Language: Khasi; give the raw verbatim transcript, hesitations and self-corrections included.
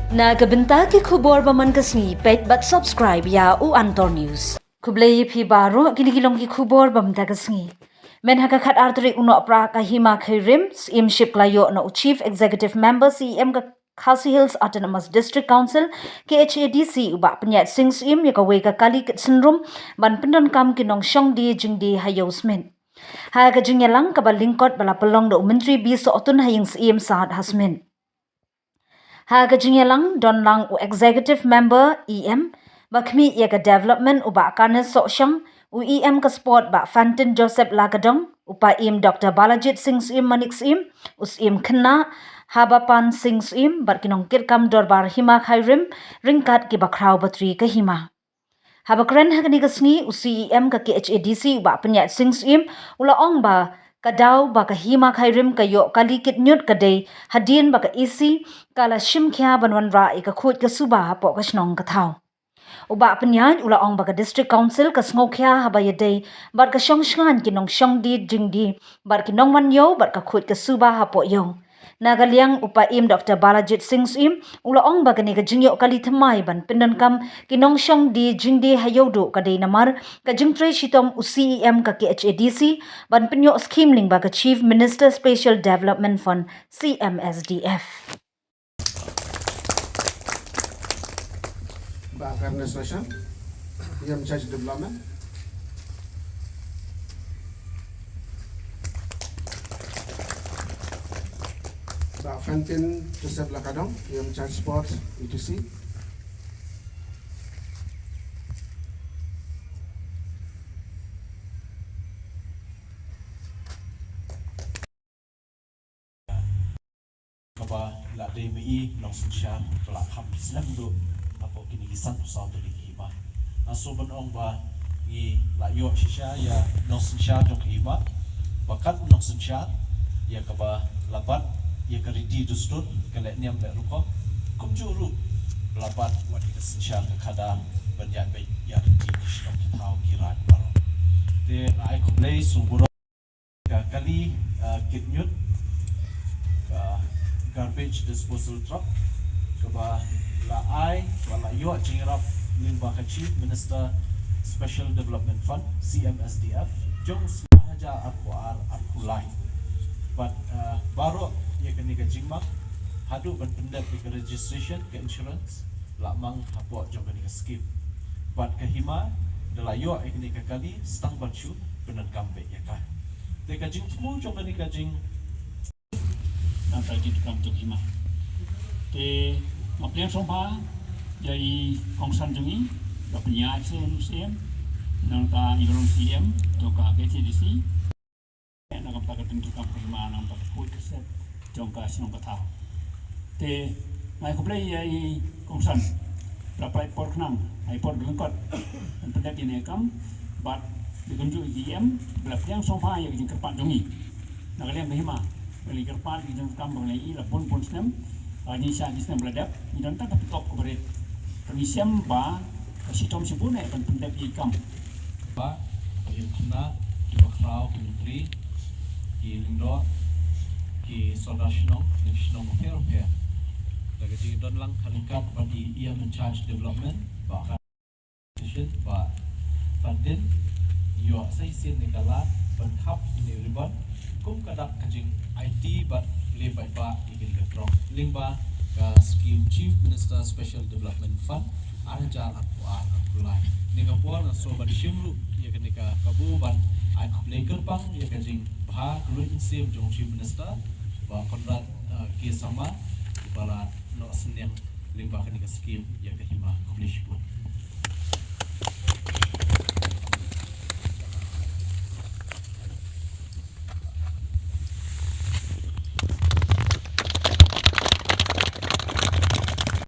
Na ka bynta ki khubor ba man ka sngi, peit bad subscribe ïa u Antor News. Khublei ïa phi baroh, kine ki long ki khubor ba mynta ka sngi. Mynha ka khatar tarik u Nohprah ka Hima Khyrim, Syiem shipla ïoh na u Chief Executive Member C E M ka Khasi Hills Autonomous District Council, K H A D C, u Bah Pynïaid Sing Syiem ïa kawei ka kali kit synrum ban pyndonkam ki nongshong die jingdie ha Ïew Smit. Ha ka jingïalang kaba lyngkot ba la pynlong da u Myntri B Sohtun ha Ïing Syiem Saad ha Smit. Ha ka jingïalang don lang u Executive Member E M ba khmih ïa ka development u Bah Kanes Sohshang, u E M ka sport Bah Fantin Joseph Lakadong, u Paiem Doctor Balajied Sing Syiem Manik Syiem, u Syiem Khynnah Habapan Sing Syiem bad ki nongkitkam dorbar Hima Khyrim ryngkat kiba khraw batri ka hima. Haba kren ha kane ka sngi u C E M ka K H A D C u Bah Pynïaid Sing Syiem u la ong ba ka daw ba ka Hima Khyrim ka ïoh kali kit ñiut ka dei hadien ba ka E C ka la shim khia ban wanrah ïa ka khuid ka suba hapoh ka shnong ka thaw. U Bah Pynïaid u la ong ba ka District Council ka sngewkhia haba ïadei bad ka shong shngaiñ ki nongshong die jingdie bad ki nongwan ïew bad ka khuid ka suba hapoh ïew. Na ka liang u Paiem Doctor Balajied Sing Syiem u la ong ba kane ka jingïoh kali thymmai ban pyndonkam ki nongshong die jingdie ha Ïewduh ka dei namar ka jingtrei shitom u C E M ka K H A D C ban pynïoh skhim lyngba ka Chief Minister Special Development Fund, C M S D F. Bah Kanes Sohshang, E M Charge Development. Bah Fantin Joseph Lakadong, E M Charge Sports, E T C. Kaba la dei ma i nongsynshar ba la kham slem duh hapoh kine ki san phew saw tylli ki hima. Nga sngewbha ban ong ba ngi la ïoh shisha ïa nongsynshar jong ka hima. Ba kat u nongsynshar ïa kaba la bat ïa ka riti dustur, ka leh niam leh rukom. Kumjuh ruh ba la bat wat ïa ka synshar ka khadar ban ïaid beit ïa riti ki shnong ki thaw ki raid baroh. Te nga ai khublei sngewbha ka kali, uh, kit ñiut, ka garbage disposal truck, kaba la ai, ba la ïoh jingïarap lyngba ka Chief Minister Special Development Fund, C M S D F, jong u snem ar hajar arphew ar arphew lai. Bad, uh, baroh ïa kane ka jingmang, haduh ban pyndep ïa ka registration, ka insurance, la mang hapoh jong kane ka scheme. Bad ka hima, da la ïoh ïa kane ka kali, stang ban shu pyndonkam beit ïa ka. Te ka jingthmu jong kane ka jing. Nangta jingdonkam jong hima. Te nga pdiang sngewbha ïa i kongsan jong ngi, Bah Pynïaid Sing Syiem, nangta i Bah Syiem jong ka K H A D C. Na ka bynta ka jingdonkam ka hima, na ka bynta ka khuid ka set jong ka shnong ka thaw. Te nga ai khublei ïa i kongsan ba la pynlait por khnang, ai por ba lyngkot ban pyndep ïa kane ka kam. Bad kumjuh ïa i E M ba la pdiang sngewbha ïa ka jingkyrpad jong ngi na ka liang ka hima, ba la kyrpad ïa ka jingkyrpad ba la ïohi la bun bun snem. Ba ngi sha ki snem ba la dep ngi don tang ka pynthok kaba rit. Te ngi shem ba ka shitom shibun eh ban pyndep ïa i kam. Ba ki khynnah, ki bakhraw, ki myntri, ki lyngdoh, ki sordar shnong, ki shnong bapher bapher. Da ka jingdon lang ka ryngkat bad i E M in charge development, Bah Station, Bah Fantin, ïoh sa shisien ne ka lad ban khap ïa kane ka ribbon kum ka dak ka jingaiti bad leh paidbah ïa kane ka jrong lyngba ka scheme Chief Minister Special Development Fund, ar hajar arphew ar arphew lai. Kane ka por nga sngewbha ban shim ruh ïa kane ka kabu ban ai khublei kyrpang ïa ka jingbha ka lum mynsiem jong u Chief Minister, Bah Conrad, uh, K Sangma, ba la noh synñiang lyngba kane ka scheme ïa ka hima. Khublei shibun.